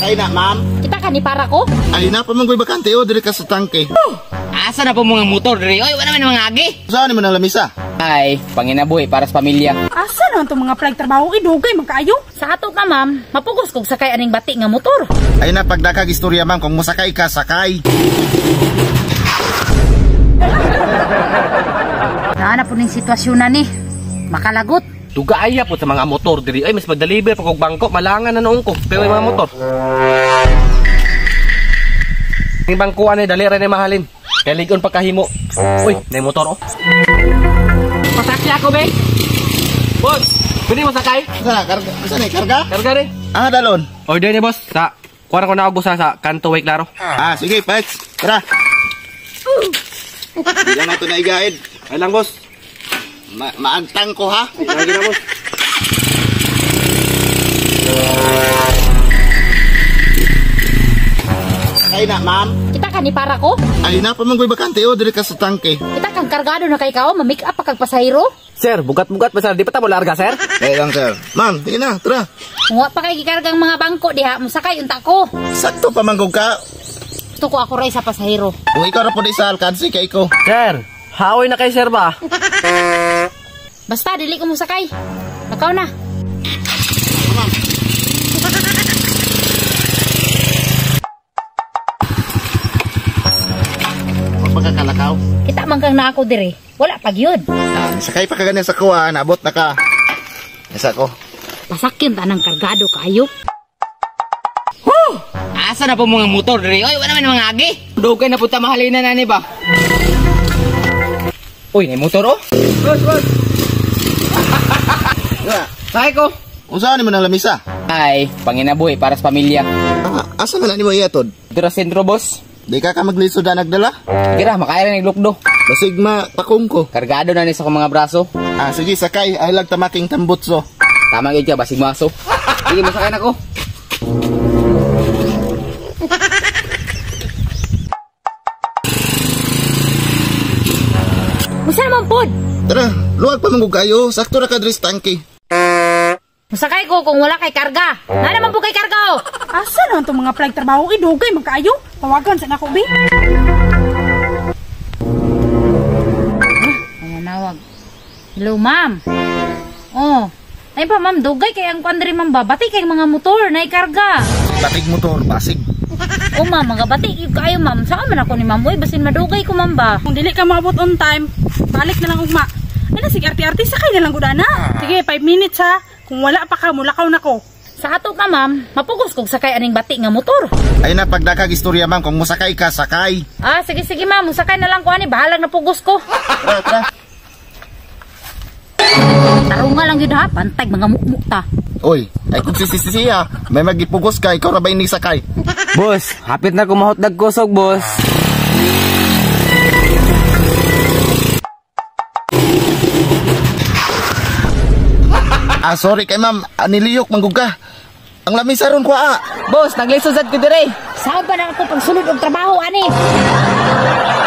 Sakay na, ma'am. Kita ka ni para ko? Ay na pa man ko'y bakante oh, diri ka sa tangke. Asa na po mga motor diri? Oy, wala man mga agi. Saan ni man ang lamisa? Ay, panginabuhi para sa pamilya. Asa naman itong mga flag trabaho? Idugay man kaayo. Sa ato pa, ma'am, mapugos kog sakay aning bati nga motor. Ay na pagdakag istorya, ma'am, kung mosakay ka, sakay. Naa na po ning sitwasyon na ni. Makalagot. Duga ay po sa mga motor diri. Ay, mas mag-deliver pa kog bangko, malangan na noon ko. Pero yung mga motor. Ang bangkuan ay dali ra ni mahalin. Kay ligon pagkahimo. Uy, may motor oh. Pasakya ako, be. Boss, pwede mo sakay? Saan na, karga? Saan na, karga? Karga rin. Ah, dalon. Order ni boss sa kuha ko na og busa sa Kanto Way Claro. Ah, sige, Pax. Tara. Hindi lang nato na igaid. Ay lang, boss. Maagtang ko ha. Lagi na, boss. Sakay na, ma'am. Kita ka ni para ko? Ay na pa man ko'y bakante oh, diri ka sa tangke. Kita kang kargado na kay kao, ma-make up pa kag pasahero. Sir, bugat-bugat pa sir. Di pa ta mo larga, sir? Kaya lang, sir. Ma'am, sige na, tara. Kung wa pa kay gikargang mga bangko diha, mosakay unta ko. Sakto pa man kog ka. Gusto ko ako ray sa pasahero. Kung ikaw ra po di sa alkansi kay ko. Sir, haoy na kay sir ba? Basta dili ko mosakay. Lakaw na. Pagkakalakaw. Kita man kang na ako dire. Wala pa gyud. Ah, sakay pa ka ganyan sa kuha, naabot na ka. Isa ko. Pasakyon tanang kargado kaayo. Asa na po mga motor diri? Oy, wala man mga agi. Dugay na punta mahalin na nani ba? Uy, may motor oh. Boss, boss. Nga. Sakay ko. Unsa ni man ang lamisa? Ay, panginabuhi para sa pamilya. Ah, asa man na nimo iatod? Dira sentro, boss. Di ka ka maglisod na nagdala? Gira, makaya na naglukdo. Basig ma pakong ko. Kargado na ni sa akong mga braso. Ah, sige, sakay. Ay lang tamaking tambutso. Tama gyud ka, basig maso. Sige, masakay na ko. Musa man pod. Tara, luwag pa man kog kayo. Sakto ra ka diri sa tangke. Musakay ko kung wala kay karga. Na naman po kay karga oh. Asa naman itong mga flag trabaho? Idugay man kaayo. Tawagan sa nako, be. Ay, nawag. Hello, ma'am. Oh. Ay pa, ma'am, dugay kay ang kwan diri, ma'am, ba? Bati kay mga motor na ikarga. Batig motor, basig. Oh, ma'am, mga bati gyud kaayo, ma'am. Saan man ako ni ma'am? Uy, basin madugay ko, ma'am ba? Kung dili ka maabot on time, balik na lang ugma. Ay na, sige, arti-arti, sakay na lang gudana. Sige, 5 minutes ha. Kung wala pa ka, mulakaw na ko. Sa ato pa, ma'am, mapugos kog sakay aning bati nga motor. Ay na pagdakag istorya, ma'am, kung mosakay ka, sakay. Ah, sige sige, ma'am, musakay na lang ko ani, bahalag na pugos ko. Tara, tara. Tarunga lang gyud ha, pantay mga mukmuk ta. Oy, ay kung sisisiya, may magipugos ka, ikaw ra ba ini sakay? Boss, hapit na kumahot kusog, boss. Ah, sorry kay ma'am, niliyok man gud ka. Ang lamisa ron ko ah. Boss, naglisod sad ko dire. Saan ba na ako pagsulod og trabaho ani?